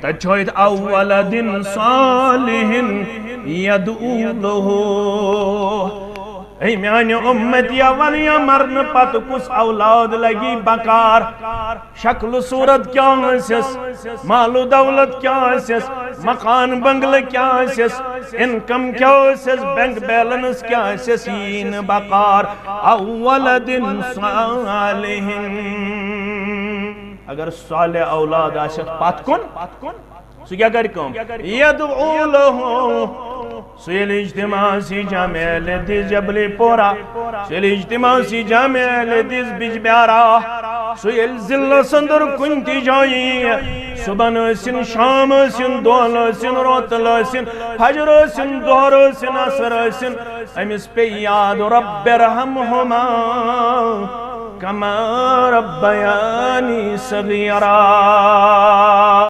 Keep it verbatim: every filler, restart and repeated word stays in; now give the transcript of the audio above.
اَتہِ چھُ اَتہِ او ولد صالح یدعو لہ۔ اے میانہِ اُمتیا، وَن یا مرنہٕ پتہٕ کُس اولاد لگی بکار؟ شکل و صورت کیٛاہ آسٮ۪س؟ مال و دولت کیٛاہ آسٮ۪س؟ مکان بنگلہٕ کیٛاہ آسٮ۪س؟ انکم کیٛاہ آسٮ۪س؟ بینک بیلنس کیٛاہ آسٮ۪س؟ یی نہٕ بکار۔ او ولد صالح۔ اگر صالح اولاد آسٮ۪س پتھ کُن، سُہ کیٛاہ کرِ کٲم؟ یدعو لہ۔ سُہ ییٚلہِ اجتماع سی جامع اہل حدیث جبلی پورہ، سُہ ییٚلہِ اجتماع سی جامع اہل حدیث بجبیارہ، سُہ ییٚلہِ ضلعس اندر کُنہِ تہِ جایہِ، صبحن ٲسِن، شام ٲسِن، دۄہل ٲسِن، روتل ٲسِن، فجر ٲسِن، ظہر ٲسِن، عصر ٲسِن، أمِس پیٚیہِ یاد، رب ارحمہما کما ربیانی صغیرا۔